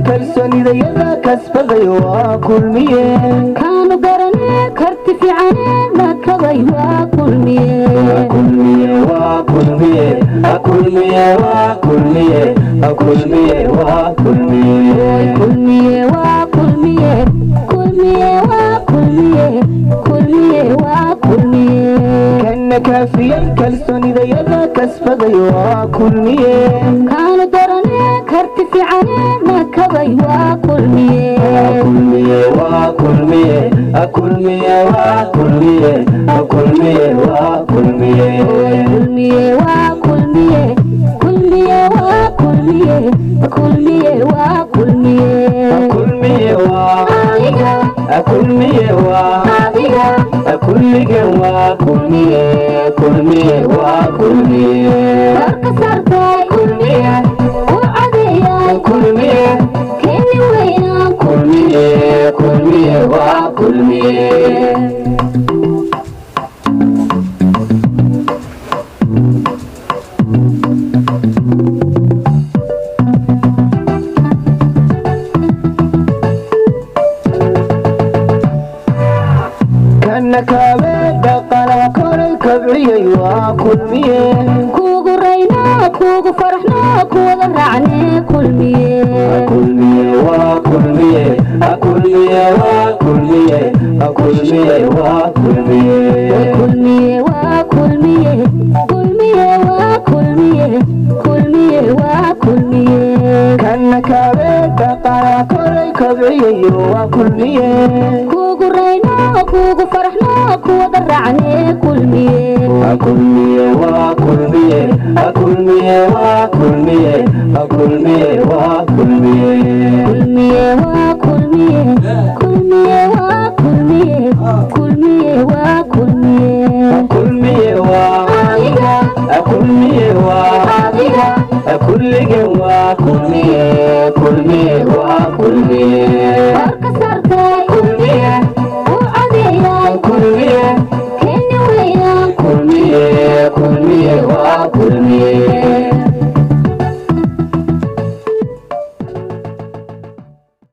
Kalsoonidayada kasbaday waa Kulmiye. Kaanu garanee, karti fiicanee na kabay waa Kulmiye. Kulmiye waa Kulmiye, Kulmiye waa Kulmiye, Kulmiye waa Kulmiye. Kulmiye waa Kulmiye, Kulmiye waa Kulmiye, Kulmiye waa Kulmiye. Kana kaafiyey, kalsoonidayada kasbaday waa Kulmiye. Kaanu garanee, karti fiicanee na kabay waa Kulmiye. Kulmiye waa Kulmiye, Kulmiye waa Kulmiye, Kulmiye waa Kulmiye. Kulmiye waa Kulmiye, Kulmiye waa Kulmiye, Kulmiye waa Kulmiye. Kulmiye waa Adiga. Kulmiye waa Adiga. Kulligan waa Kulmiye, Kulmiye waa Kulmiye. Korka saartay Kulmiye, u codeeyay Kulmiye. Keeni weeyaan. Kulmiye, Kulmiye waa Kulmiye. Kana kaabee dhaqalaha koray kobciyey waa Kulmiye. Kuugu raynaa, kuugu faraxnaa, kuwada raacnee Kulmiye. Kulmiye waa Kulmiye, Kulmiye waa Kulmiye, Kulmiye waa Kulmiye. Kulmiye waa Kulmiye, Kulmiye waa Kulmiye, Kulmiye waa Kulmiye. Kana kaabee dhaqalaha koray kobciyey waa Kulmiye. Kuugu raynaa, kuugu faraxnaa, kuwada raacnee Kulmiye. Kulmiye waa Kulmiye, Kulmiye waa Kulmiye, Kulmiye waa Kulmiye. Kulmiye waa Kulmiye, Kulmiye waa Kulmiye, Kulmiye waa Kulmiye. Kulmiye waa Adiga. Kulmiye waa Adiga. Kulligan waa Kulmiye, Kulmiye waa Kulmiye. Korka